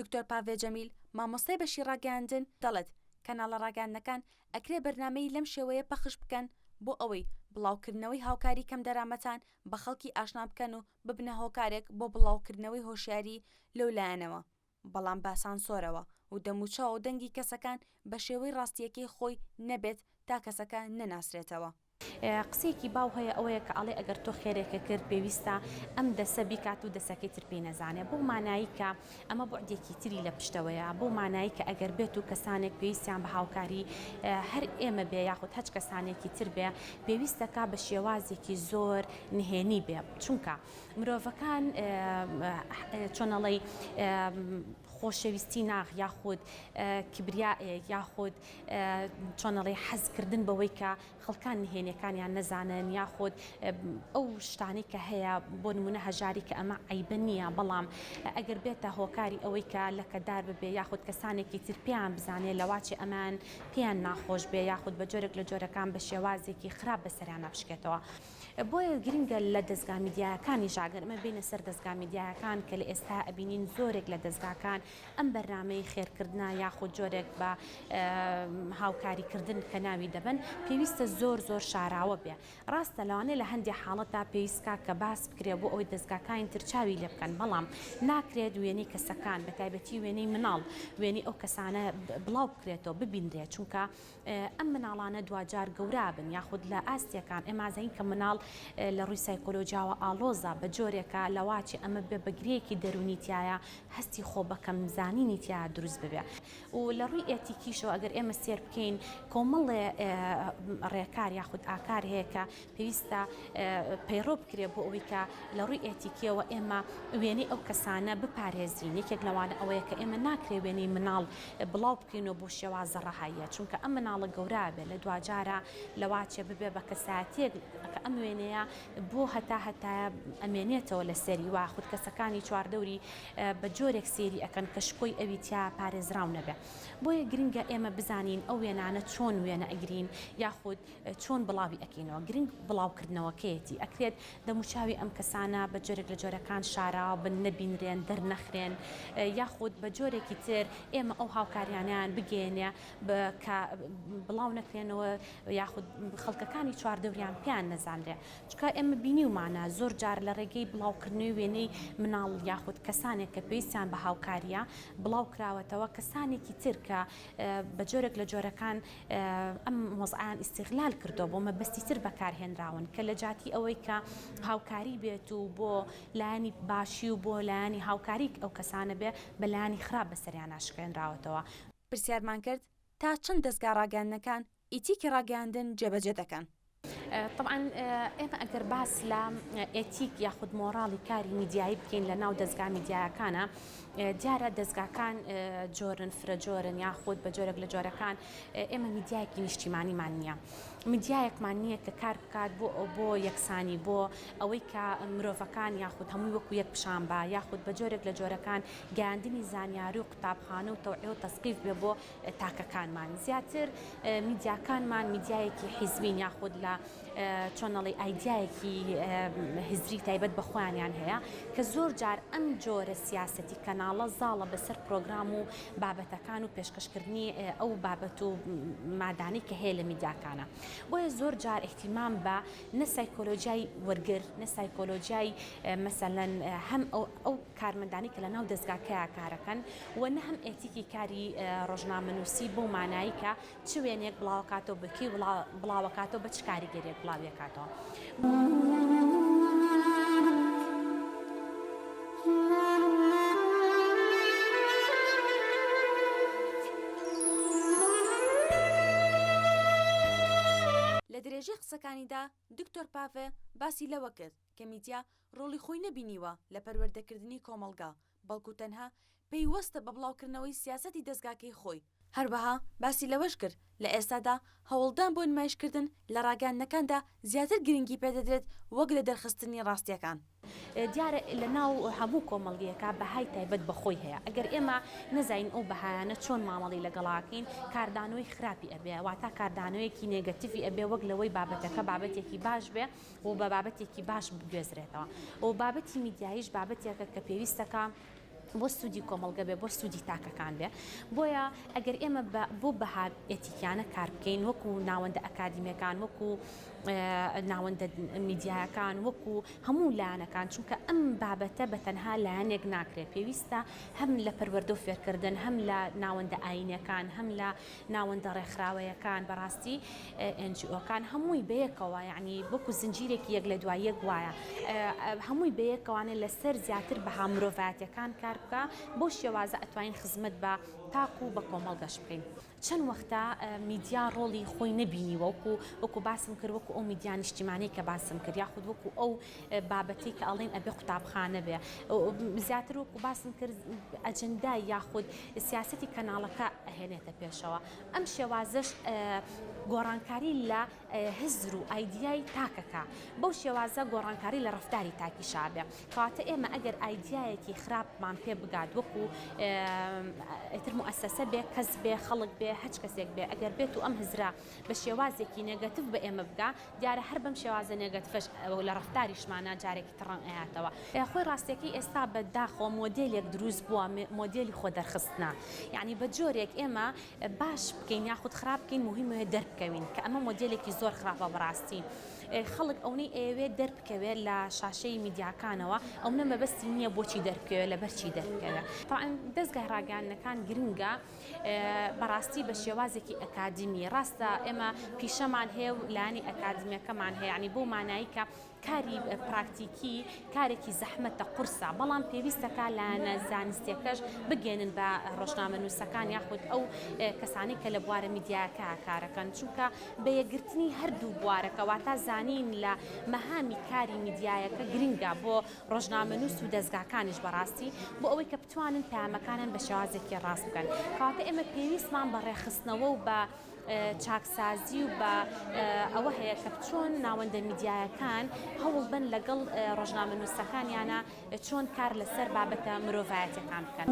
دکتۆر پاڤێ جەمیل، مامۆستای بەشی ڕاگەیاندن، دەڵێت، کەناڵە ڕاگەیاندنەکان ئەکرێ بەرنامەی لەم شێوەیە پەخش بکەن بۆ ئەوەی بڵاوکردنەوەی هاوکاری کەمدەرامەتان بە خەڵکی ئاشنا بکەن و ببنە هۆکارێک بۆ بڵاوکردنەوەی هۆشیاری لەو لایەنەوە بەڵام بە سانسۆرەوە و دەموچاو و دەنگی کەسەکان بە شێوەی ڕاستییەکەی خۆی نەبێت تا کەسەکە نەناسرێتەوە. قسەیەکی باو هەیە ئەوەیە کە ئەڵێ ئەگەر تۆ خێرێکە کرد پێویستە ئەم دەسە بیکات و دەسەکەی تر پێی نەزانێ بەو مانایی کە ئەمە بوعدێکی تری لە پشتەوەیە بەو مانایی کە ئەگەر بێت و کەسانێک پێویستیان بە هاوکاری هەر ئێمە بێ یاخود هەچ کەسانێکی تر بێ پێویستەکە بە شێوازێکی زۆر نهێنی بێ چونکە مرۆڤەکان چۆنەڵی خۆشەویستی ناخ یاخود کبریائێک یاخود چۆنەڵی حەزکردن بەوەی کە خەڵکان نهێنیەکانیان نەزانن یاخود ئەو شتانەی کە هەیە بۆ نمونە هەژاری کە ئەمە عەیبە نییە بەڵام ئەگەر بێتە هۆکاری ئەوەی کە لەکەدار ببێ یاخود کەسانێکی تر پێیان بزانێ لەواچێ ئەمان پێیان ناخۆش بێ یاخود بە جۆرێک لە جۆرەکان بە شێوازێکی خراپ بەسەریانا بشکێتەوە. بۆیە گرنگە لە دەزگا میدیایەکانیش ئەگەر ئەمە بێینە سەر دەزگا میدیایەکان کە لە ئێستا ئەبینین زۆرێک لە دەزگاکان ئەم بەرنامەی خێرکردنە یاخود جۆرێک بە هاوکاری کردن کە ناوی دەبەن پێویستە زۆر زۆر شاراوە بێ ڕاستە لەوانەیە لە هەندێ حاڵەتدا پێویست کا کە باس بکرێ بۆ ئەوەی دەزگاکانی تر چاوی لێ بکەن بەڵام ناکرێت وێنەی کەسەکان بە تایبەتی وێنەی مناڵ وێنەی ئەو کەسانە بڵاو بکرێتەوە ببینرێت چونکە ئەم مناڵانە دواجار گەورابن یاخود لە ئاستێکان ئێمە ئەزانین کە مناڵ لە ڕووی سایکۆلۆجیاوە ئاڵۆزە بە جۆرێکە لەواچێ ئەمە بێ بە گرێیەکی دەروونی تیایە هەستی خۆ بەکەم زانینی تیا دروست ببێ و لە ڕووی ئێتیکیشەوە ئەگەر ئێمە سێر بکەین کۆمەڵێ ڕێکار یاخود ئاکار هەیە کە پێویستە پەیڕەو بکرێ بۆ ئەوەی کە لە ڕووی ئێتیکیەوە ئێمە وێنەی ئەو کەسانە بپارێزین یەکێک لەوانە ئەوەیە کە ئێمە ناکرێ وێنەی مناڵ بڵاو بکەینەوە بۆ شێوازە ڕەهاییە چونکە ئەم مناڵە گەورە بێ لە دواجارا لەواچێ ببێ بە کەسایەتیەک کە ئەم وێنەیە بۆ هەتا هەتایە ئەمێنێتەوە لەسەری واخود کەسەکانی چواردەوری بە جۆرێک سەیری ئەکەن کە شکۆی ئەوی تیا پارێزراو نەبێ بۆیە گرنگە ئێمە بزانین ئەو وێنانە چۆن وێنە ئەگرین یاخود چۆن بڵاوی ئەکەینەوە گرنگ بڵاوکردنەوەکەیەتی ئەکرێت دەموچاوی ئەم کەسانە بە جۆرێک لە جۆرەکان شاراوە بن نەبینرێن دەرنەخرێن یاخود بە جۆرێکی تر ئێمە ئەو هاوکاریانیان بگەێنێ کە بڵاو نەکرێنەوە یاخود خەڵکەکانی چواردەوریان پێیان نەزانرێ چونکە ئێمە بینیومانە زۆر جار لە ڕێگەی بڵاوکردنەوەی وێنەی مناڵ یاخود کەسانێک کە پێویستیان بە هاوکاریە بڵاو کراوەتەوە کەسانێکی تر کە بە جۆرێک لە جۆرەکان ئەم وەزعیان ئیستیغلال کردووە بۆ مەبەستی تر بەکارهێنراون کە لە جاتی ئەوەی کە هاوکاری بێت و بۆ لایەنی باشی و بۆ لایەنی هاوکاری ئەو کەسانە بێ بە لایەنی خراپ بەسەریانا شکێنراوەتەوە. پرسیارمان کرد تا چەند دەزگا ڕاگەیاندنەکان ئیتیکی ڕاگەیاندن جێبەجێ دەکەن؟ تەبعەن ئێمە ئەگەر باس لە ئێتیک یاخود مۆڕاڵی کاری میدیایی بکەین لە ناو دەزگا میدیایەکانە دیارە دەزگاکان جۆرن فرە جۆرن یاخود بە جۆرێک لە جۆرەکان ئێمە میدیایەکی نیشتیمانیمان نییە میدیایەکمان نییە کە کار بکات بۆ ئەو بۆ یەکسانی بۆ ئەوەی کە مرۆڤەکان یاخود هەمووی وەکو یەک پیشان بە یاخود بە جۆرێک لە جۆرەکان گەیاندنی زانیاری و قوتابخانە و تەوعیە و تەسقیف بێ بۆ تاکەکانمان زیاتر میدیاکانمان میدیایەکی حیزبین یاخود لە چۆنەڵی ئایدیایەکی هزری تایبەت بە خۆیانیان هەیە کە زۆر جار ئەم جۆرە سیاسەتی کەناڵە زاڵە بەسەر پرۆگرام و بابەتەکان و پێشکەشکردنی ئەو بابەت و مادانەی کە هەیە لە میدیاکانە بۆیە زۆر جار ئیهتیمام بە نە سایکۆلۆژیای وەرگر نە سایکۆلۆژیای مەسەلەن هەم ئەو کارمەندانی کە لە ناو دەزگاکەیا کارەکەن و نە هەم ئێتیکی کاری ڕۆژنامەنووسی بەو مانایەی کە چ وێنەیەک بڵاوەکاتەوە بە کێی بڵاوەکاتەوە بە چ کاریگەریەک بڵاویەکاتەوە. لە درێژەی قسەکانیدا دکتۆر پاڤێ باسی لەوە کرد کە میدیا ڕۆڵی خۆی نەبینیوە لە پەروەردەکردنی کۆمەڵگا، بەڵکو تەنها پەیوەستە بە بڵاوکردنەوەی سیاسەتی دەزگاکەی خۆی. هەروەها باسی لەوەش کرد، لە ئێستادا هەوڵدان بۆ نمایشکردن لە ڕاگەیاندنەکاندا زیاتر گرنگی پێدەدرێت وەک لە دەرخستنی ڕاستییەکان. دیارە لە ناو هەموو کۆمەڵگەیەکا بەهای تایبەت بە خۆی هەیە، ئەگەر ئێمە نەزانین ئەو بەهایانە چۆن مامەڵەی لەگەڵاکەین کاردانەوەی خراپی ئەبێ، واتا کاردانەوەیەکی نێگەتیڤی ئەبێ وەک لەوەی بابەتەکە بابەتێکی باش بێ و بە بابەتێکی باش بگوێزرێتەوە و بابەتی میدیاییش بابەتێکە کە پێویستەکە. بۆ سوودی کۆمەڵگە بێ، بۆ سوودی تاکەکان بێ. بۆیە ئەگەر ئێمە بە بۆ بەها ئێتیکیانە کار بکەین وەکو ناوەندە ئەکادیمیەکان، وەکو ناوەندە میدیایەکان، وەکو هەموو لایەنەکان، چونکە ئەم بابەتە بە تەنها لایەنێک ناکرێ، پێویستە هەم لە پەروەردە و فێرکردن، هەم لە ناوەندە ئایینیەکان، هەم لە ناوەندە ڕێکخراوەیەکان، بەڕاستی NGO کان هەمووی بەیەکەوە یەعنی وەکو زنجیرێکی یەک لە دوای یەک وایە هەمووی بەیەکەوانە لەسەر زیاتر بەها مرۆڤایەتیەکان کار بکا بەو شێوازە ئەتوانین خزمەت بە تاک و بە کۆمەڵگەش بکەین. چەند وەختە میدیا ڕۆڵی خۆی نەبینیوە وەکو وەکو باسم کرد وەکو ئەو میدیا نیشتیمانەی کە باسم کرد یاخود وەکو ئەو بابەتەی کە ئەڵێن ئەبێ قوتابخانە بێ زیاتر وەکو باسم کرد ئەجندای یاخود سیاسەتی کەناڵەکە ئەهێنێتە پێشەوە ئەم شێوازەش گۆڕانکاری لە هزر و ئایدیای تاکەکە بەو شێوازە گۆڕانکاری لە ڕەفتاری تاکیشا بێ کەواتە ئێمە ئەگەر ئایدیایەکی خراپمان پێ بگات وەکو ئیتر موئەسەسە بێ کەس بێ خەڵک بێ هەچ کەسێک بێ ئەگەر بێت و ئەم هزرە بە شێوازێکی نێگەتیڤ بە ئێمە بگا دیارە هەر بەم شێوازە نێگەتیڤەش لە ڕەفتاریشمانا جارێکی تر ڕەنگ ئەیاتەوە. خۆی ڕاستیەکەی ئێستا بە داخەوە مۆدێلێک دروست بووە مۆدێلی خۆ دەرخستنە یانی بە جۆرێک ئێمە باش بکەین یاخود خراپ بکەین موهیمەیە دەربکەوین کە ئەمە مۆدێلێکی زۆر خراپە بەڕاستی خەڵک ئەونەی ئەیەوێت دەربکەوێت لە شاشەی میدیاکانەوە ئەونە مەبەستی نییە بۆچی دەربکەوێت لەبەرچی دەربکەوێت تەبعەن دەزگای ڕاگەیاندنەکان گرنگە بەڕاستی بە شێوازێکی ئەکادیمی ڕاستە ئێمە پیشەمان هەیە و لایەنی ئەکادیمیەکەمان هەیە یانی بەو مانایی کە کاری پراکتیکی کارێکی زەحمەتە قورسە بەڵام پێویستەکە لایەنە زانستیەکەش بگەێنن بە ڕۆژنامەنووسەکان یاخود ئەو کەسانی کە لە بوارە میدیاکە کارەکەن چونکە بە یەکگرتنی هەردوو بوارەکە واتا زانین لە مەهامی کاری میدیایەکە گرنگە بۆ ڕۆژنامەنووس و دەزگاکانیش بەڕاستی بۆ ئەوەی کە بتوانن پەیامەکانیان بە شێوازێکی ڕاست بکەن. کەواتە ئێمە پێویستمان بە ڕێکخستنەوە و بە چاکسازی و بە ئەوە هەیە کە چۆن ناوەندە میدیایەکان هەوڵبەن لەگەڵ ڕۆژنامەنووسەکانیانە چۆن کار لەسەر بابەتە مرۆڤایەتیەکان بکەن.